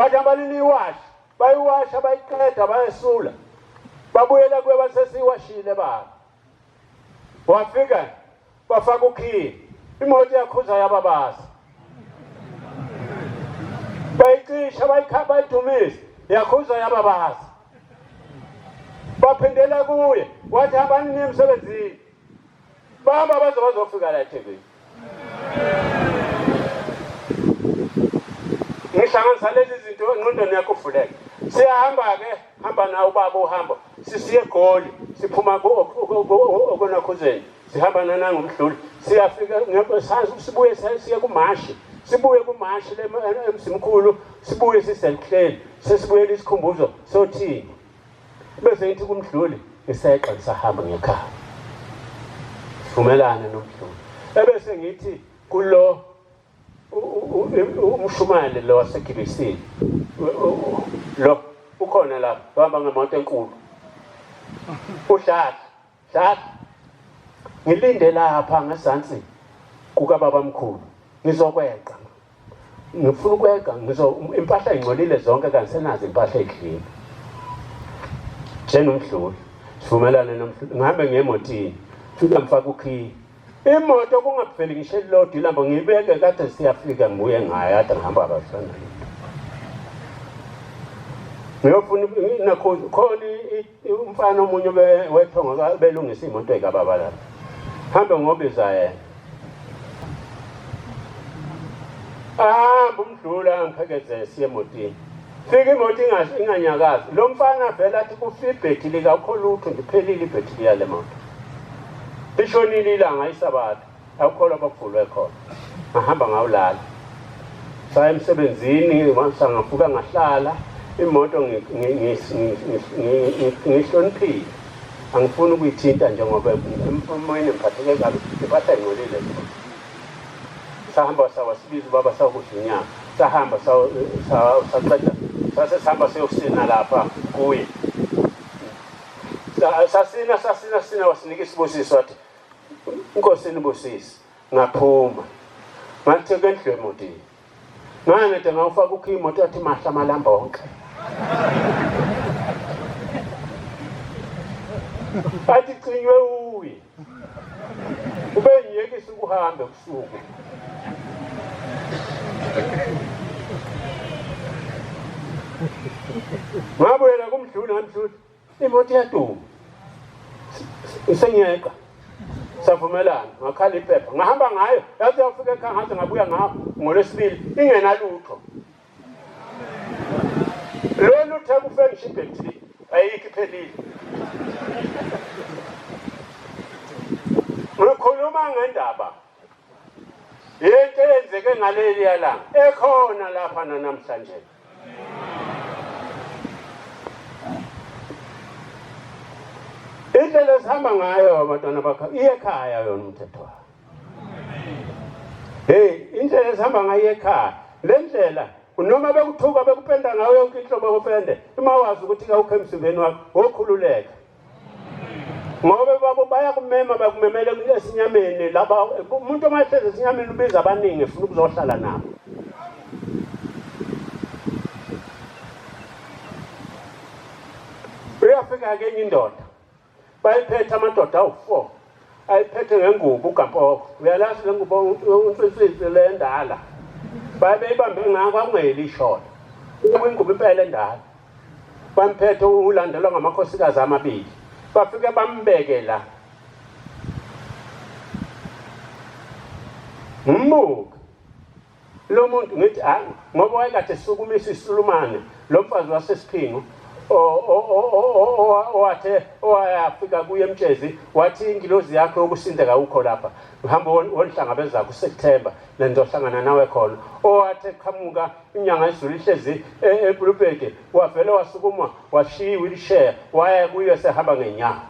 Wathi abalini iwashi, bayiwasha bayiqeda bayesula. Babuyela kuye basesiwashile baba. Wafika bafaka ukhiye, imoto yakhuza yababaza. Bayicisha bayikhapha bayidumisa, yakhuza yababaza. Baphindela kuye, wathi hambani niye emsebenzini. Bahamba baze bazofika la eThekwini. Ngihlanganisa lezi zinto engqondweni yakho uvuleke. Siyahamba-ke, hamba nawe ubaba uhambo. Sisiye eGoli, siphuma okonakhuzeni. Sihamba nanangomdluli. Siyafika sibuye siye kumashi. Sibuye kumashi emzimkhulu, sibuye siselihleli. Sesibuyela isikhumbuzo sothini. Bese ngithi kumdluli ngiseqa ngisahamba ngekhaya. Sivumelane nomdluli. Ebese ngithi kulo umshumayeli lo wasegibisini lo ukhona lapha uhamba ngemoto enkulu udlala dlala ngilinde lapha ngezansi kukababamkhulu ngizokweqa ngifuna ukweqa ngizo impahla ingcolile zonke kanti senazo impahla edlini njenomdluli sivumelane nomdluli ngihambe ngemotini fika ngifake ukhiye imoto kungaveli ngisho elilodwa ilambo ngiyibeke kade siyafika ngibuye ngayo kade ngihamba abafana ngiyofuna nakho khona umfana omunye wethongo belungisa imoto ekababa lapha hambe ngobiza yena ahamba umdlula angiphekezele siye emotini fika imoto inganyakazi lo mfana vele athi kufa ibhethili kakho lutho ngiphelile ibhethili yale moto lishonile ilanga isabatha akukho lapho kuvulwe khona ngahamba ngawulala saya emsebenzini ngavuka ngahlala imoto ngihloniphile angifuni ukuyithinta njengoba emoyeni ngiphatheke kabi impahla ingcolile sahamba sawasibiza ubaba sawukudla inyama sahamba saqeda sase sihamba siyosina lapha kuye sasina sasina sina wasinika isibusiso wathi Inkosi inibusise. Ngaphuma. Ngatheka endlu emotini. Nganede ngawufaka ukhiye imoto yathi mahla amalamba onke. Athi cinywe uye. Ube ngiyekisa ukuhamba ebusuku. Ngabuyela kumdluli ngamdluli. Imoto iyaduma. Sengiyeqa. Savumelana, ngakhala iphepha. Ngahamba ngayo, yaze yafika ekhaya ngaze ngabuya ngayo ngolwesibili ingenalutho. Lolu uthe kufe ngisho ibhethri ayikho iphelile. Ngikhuluma ngendaba yento eyenzeke ngaleliya langa ekhona lapha nanamhlanje. Indlela esihamba ngayo abantwana bakho iye ekhaya yona umthetho wayo. Hey, indlela esihamba ngayo ekhaya. Le ndlela noma bekuthuka bekupenda ngayo yonke inhlobo yokupende, uma wazi ukuthi kawukho emzimbeni wakho, wokhululeka. Ngoba babo bayakumema bakumemele esinyameni laba umuntu uma ehlezi esinyameni ubiza abaningi efuna ukuzohlala nabo. Uyafika-ke enye indoda bayiphethe amadoda awu-four ayiphethe ngengubo ugampoko uyalazi le ngubo unsinsinsi le endala babeyibambe ngayo kwakungeyeli ishona kwingubo impela endala bamphethe ulandelwa ngamakhosikazi amabili bafike bambeke la ngimbuka lo muntu ngithi hayi ngoba wayekade esukumisa isulumane lo mfazi wasesiphingo owathe owayafika kuye emtshezi wathi ingilozi yakho yokusinda kawukho lapha uhamba wonihlangabeza kuSeptember lengizohlangana nawe khona owathe qhamuka inyanga izulu ihlezi epulupeti wavele wasukuma washiya i-wheelchair waya kuyo esehamba ngenyawo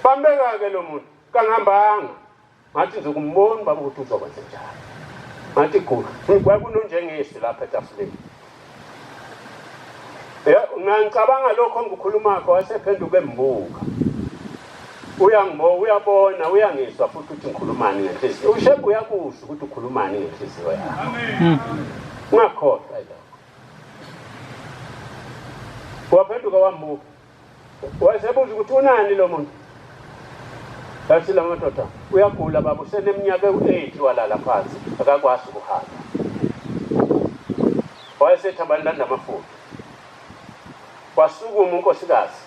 bambeka-ke lo muntu kangihambanga ngathi ngizokumbona ubaba ukuthi uzokwenza njani ngathi gula kwakunonjengesi lapha etafuleni ngicabanga lokho engikukhulumakho wasephenduka embuka. Uyangibo uyabona uyangizwa futhi ukuthi ngikhulumani ngenhliziyo. UShembe uyakuzwa ukuthi ukhulumani ngenhliziyo yakho. Amen. Ungakhohlwa lokho. Waphenduka wambuka. Wayesebuza ukuthi unani lo muntu. Yathi la madoda uyagula baba useneminyaka ewu-8 walala phansi akakwazi ukuhamba. Wayesethi abalanda amafutha. Wasukuma unkosikazi.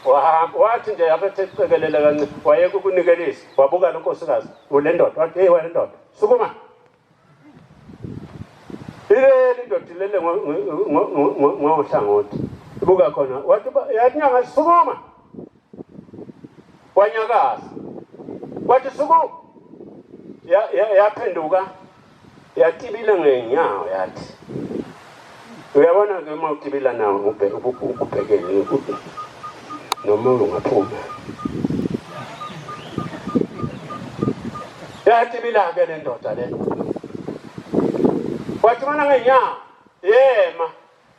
Wahamba wathi nje abethe cekelela kancane wayeka ukunikelisa wabuka lo nkosikazi le ndoda wathi hey wena ndoda sukuma. Ilele indoda ilele ngohlangothi. Ibuka khona wathi yathi nyanga sukuma. Wanyakaza. Wathi sukuma. Yaphenduka yatibila ngenyawo yathi uyabona ke uma utibila nawo ubhekene noma ungaphuma yatibila-ke le ndoda le wathi mana ngenyawo yema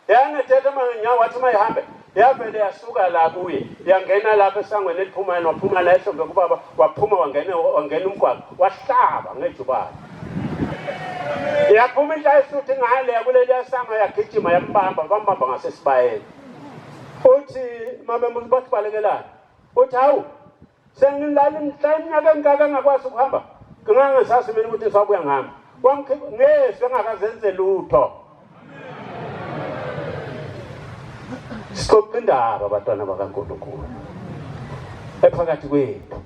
yanethetha ma ngenyawo wathi uma ihambe yavele yasuka la kuye yangena lapha esangweni eliphumayo waphuma la ehlombe kubaba waphuma wangena wangena umgwaqo wahlaba ngejubane yaphuma inhla esuthi ngale kuleli yasango yagijima yambamba bambamba ngasesibayeni uthi mame bathi balekelani uthi hawu Sengilala imihla iminyaka engaka engakwazi ukuhamba. Ngangingasazi mina ukuthi ngisabuya ngihamba. Wamkhipha ngezwi engakazenze lutho. Sixoxa indaba bantwana bakaNkulunkulu. Ephakathi kwethu.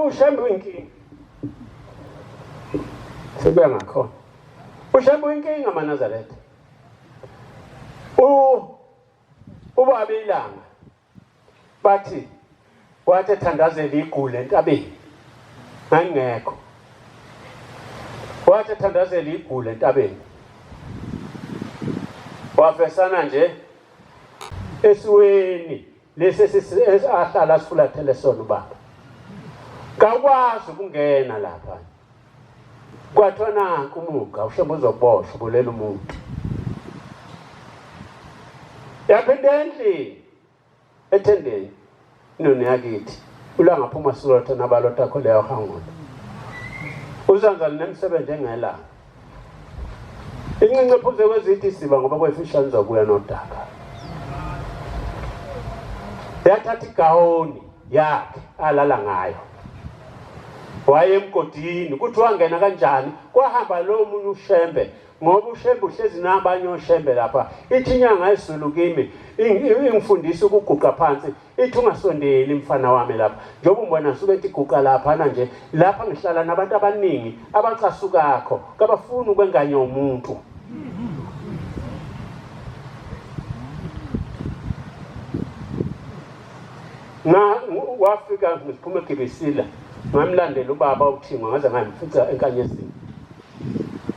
Ushembe uyinkinga. Sekuya ngakhona. Ushembe uyinkinga maNazaretha. Ubaba ilanga bathi wathi ethandazela igule entabeni ngangingekho wathi ethandazela igule entabeni wafesana nje esiweni lesi ahlala sifulathele sona ubaba kawukwazi ukungena lapha Kwathiwa nanku umuga uShembe uzoboshwa ubulela umuntu. Yaphinda endlini ethendeni inoni yakithi ulangaphuma silotha nabalotha kho leyo hangona. Uzanzana nemisebenzi engelanga. Incinci ephuze kwezithi isiba ngoba kwefishane izobuya nodaka. Yathatha igawoni yakhe alala ngayo waye emgodini kuthi wangena kanjani kwahamba lo munye ushembe ngoba ushembe uhlezi nabanye oshembe lapha ithi inyanga yezulu kimi ingifundisa ukuguqa phansi ithi ungasondeli mfana wami lapha njengoba umbona ngisuke ethi guqa laphana nje lapha ngihlala nabantu abaningi abacasukakho kabafuni ukwenganya umuntu Nga wafika ngiphuma egibisila ngamlandela ubaba uThingo ngaze ngamfica enkanyezini.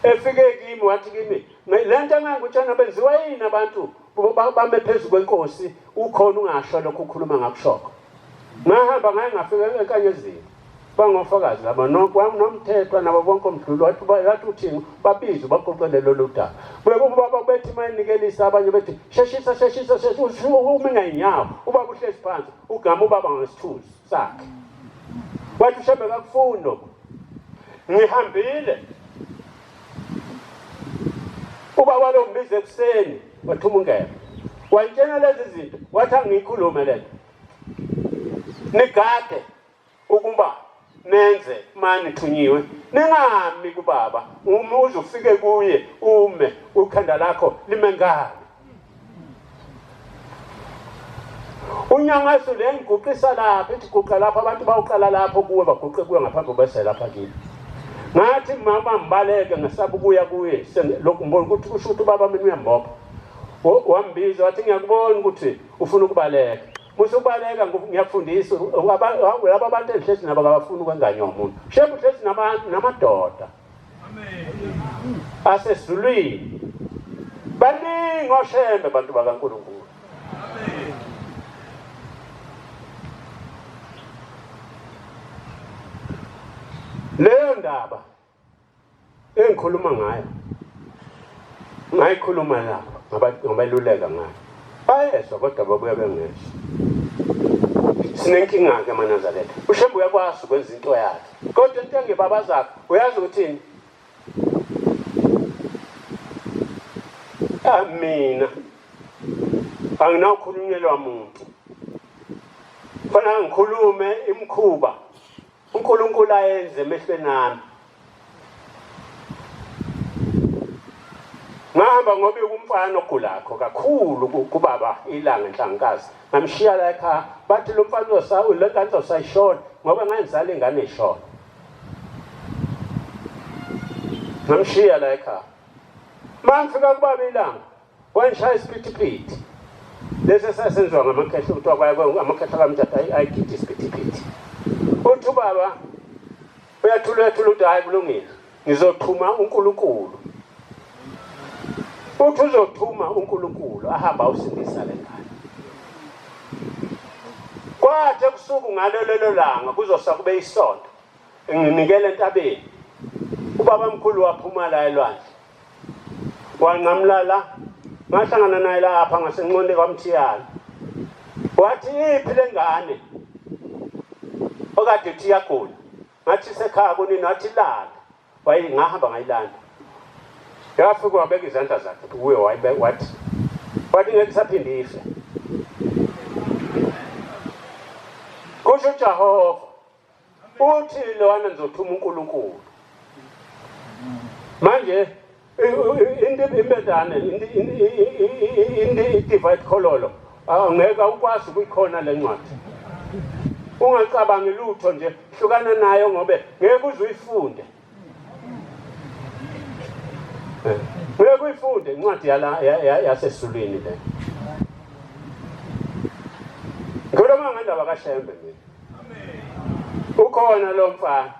Efike kimi wathi kimi le nto engangikutshena benziwa yini abantu bame phezu kwenkosi ukhona ungasho lokhu ukhuluma ngakushoko. Ngahamba ngaye ngafika enkanyezini. Bangofakazi laba nomthethwa nabo bonke omdlulu wathi wathi uthini babize bagoqele lolu daba. Ubaba bethi mayinikelisa abanye bethi sheshisa sheshisa sheshisa ume ngayinyawo ubaba uhlezi phansi ugama ubaba ngesithunzi sakhe. Wathi uShembe kakufuni lokho. Ngihambile ubaba lo ngibize ekuseni wathuma ungene wangitshena lezi zinto wathi angiyikhulume lento nigade ukuba nenze mani thunyiwe ningami kubaba uma uze ufike kuye ume ukhanda lakho lime ngale unyangaso le ngiguqisa lapha ithi guqa lapha abantu bawuqala lapho kuwe baguqe kuwe ngaphambi bese lapha kimi ngathi mama ngibaleke ngesaba ukuya kuye lokhu ngibona ukuthi kusho ukuthi ubaba mina uyambopha wambiza wathi ngiyakubona ukuthi ufuna ukubaleka Musa ukubaleka ngiyakufundisa laba abantu engihlezi nabo kabafuni ukwenganywa umuntu. Shembe uhlezi nabantu namadoda. Amen. Asezulwini. Baningi oshembe abantu bakaNkulunkulu. Amen. Leyo ndaba engikhuluma ngayo Ngayikhuluma nabo, ngabeluleka ngayo. Bayezwa kodwa babuya bengezwa. Sinenkinga-ke amaNazaretha. UShembe uyakwazi ukwenza into yakhe. Kodwa into engibabazakho, uyazi ukuthini? Ah, mina anginawukhulunyelwa muntu. Fanele ngikhulume imikhuba uNkulunkulu ayenze emehlweni ami. Ngahamba ngoba umfana ogulakho kakhulu kubaba ilanga enhlangukazi. Ngamshiya la ekhaya bathi lo mfana uzosa le ngane uzosayishona ngoba ngangizala ingane ishona. Ngamshiya la ekhaya. Mangifika kubaba ilanga wangishaya isiphithiphithi. Lesi esasenziwa ngamakhehla kuthiwa kwaya amakhehla kamthatha ayigidi isiphithiphithi. Uthi ubaba uyathula uyathula uthi hayi kulungile ngizothuma uNkulunkulu. Uthi uzothuma uNkulunkulu ahamba awusindisa le ngane. Kwathi ebusuku ngalo lelo langa kuzosa kube isonto nginikele entabeni. Ubaba mkhulu waphuma la elwandle. Wanqamula la ngahlangana naye lapha ngasenqonde kwaMthiyane. Wathi iphi lengane okade uthi iyagula. Ngathi sekhaya kunini wathi lala. Wayi ngahamba ngayilanda. Yafika wabeka izandla zakhe kuye wayibe wathi wathi ngeke isaphinde ife. Kusho uJehova uthi lowana ngizothuma uNkulunkulu. Manje into imbedane into i-divide khololo angeke ukwazi ukuyikhona le ncwadi. Ungacabangi lutho nje hlukana nayo ngobe ngeke uze uyifunde. Ngeke uyifunde incwadi yala yasezulwini le. Ngikhuluma ngendaba kaShembe mina. Ukhona lo mfana.